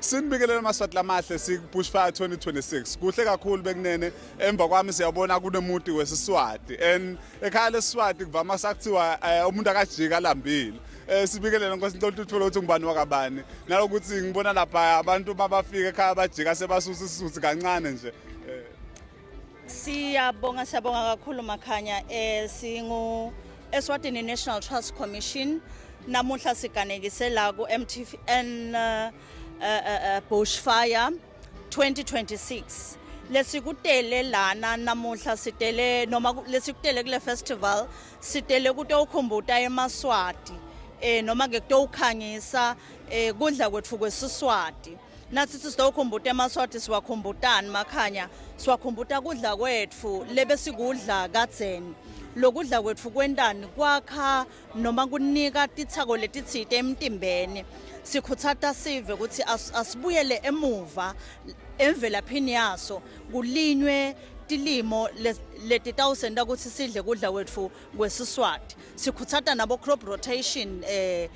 Sinibikelela amaswati lamahle siku-Bushfire 2026. Kuhle kakhulu bekunene emva kwami siyabona kunemuti wesiSwati and ekhaya leSiswati kuvama sakuthiwa eh, umuntu akajika alambile. Eh sibikelele Nkosi ngicela ukuthi uthole ukuthi ngubani wakabani. Nalokuthi ngibona lapha abantu mabafika ekhaya bajika sebasusa isisuthi kancane nje. Eh, Siyabonga siyabonga kakhulu Makhanya eh singu Eswatini National Trust Commission namuhla siganekise la ku MTN uh, uh, uh, Bushfire 2026 lesikutele lana namuhla sitele noma lesikutele kule festival sitele kutowukhumbuta emaswati eh noma ke kutowukhangisa eh kudla kwetfu kwesiswati Nathi sitawukhumbuta emaSwati siwakhumbutani makhanya siwakhumbuta kudla kwetfu lebesikudla kadzeni lokudla kwetfu kwentani kwakha noma kunika titsako letitsite emtimbeni sikhutsata sive ukuthi asibuyele emuva emvelaphini yaso kulinywe tilimo letitawusenta ukuthi sidle kudla kwetfu kwesiswati sikhutsata nabo crop rotation eh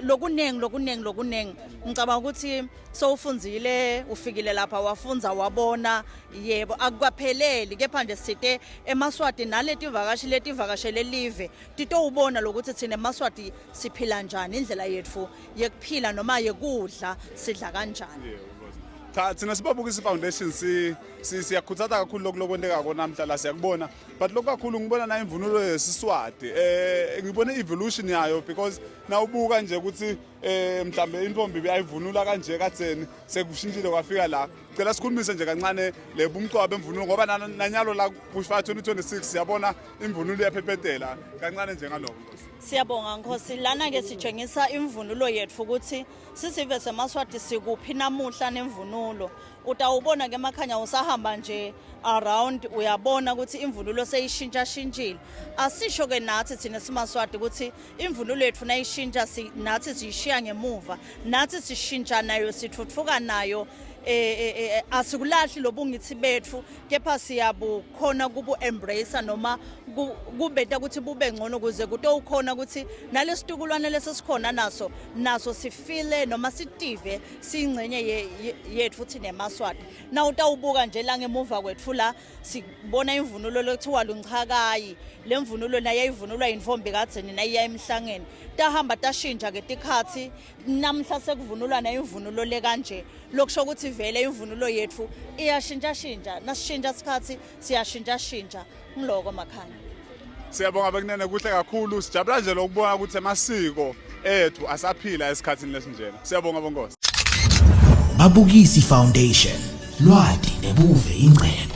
lokuningi lokuningi lokuningi ngicabanga ukuthi sowufundzile ufikile lapha wafundza wabona yebo akukapheleli kepha nje site emaswati naletivakashi letivakashele live titowubona lokuthi thina emaswati siphila njani indlela yetfu yekuphila noma yekudla sidla kanjani Cha thina sibabukisa foundation si siyakhuthaza kakhulu lokhu lokwentekako namhla la siyakubona but lokhu kakhulu ngibona na imvunulo yesiswati eh ngibone evolution yayo because nawubuka nje ukuthi eh mhlambe intombi beyayivunula kanje kadzeni sekushintshile kwafika la cela sikhulumise nje kancane le bumcoka bemvunulo ngoba nanyalo la Bushfire 2026 siyabona imvunulo iyaphephetela kancane nje ngaloko Siyabonga Nkosi lana ke sitshengisa imvunulo yethu ukuthi sisive semaswati sikuphi namuhla nemvunulo utawubona ke makhanya usahamba nje around uyabona ukuthi imvunulo seyishintshashintshile asisho ke nathi thina simaswati ukuthi imvunulo yethu nayishintsha nathi siyishiya ngemuva nathi sishintsha nayo sithuthuka nayo eh, eh, eh asikulahli lobungithi bethu kepha siyabukhona kubu embrace noma kubeta ukuthi bube ngcono ukuze kutowukhona ukuthi nalesitukulwane lesesikhona naso naso sifile noma sitive siyingcenye yethu futhi nemaswati na utawubuka nje la ngemuva kwethu la sibona imvunulo lokuthiwa lunchakayi le mvunulo naye yayivunulwa yintombi kadzeni nayiya emhlangeni tahamba tashintsha ke tikhatsi namhla sekuvunulwa nayo imvunulo le kanje lokusho ukuthi vele imvunulo yethu iyashintshashintsha nasishintsha sikhatsi siyashintshashintsha ngiloko makhanya Siyabonga bekunene kuhle kakhulu sijabula nje lokubona ukuthi amasiko ethu asaphila esikhathini lesinjena. Siyabonga bonkosi. Babukisi Foundation lwati nebuve ingcebo.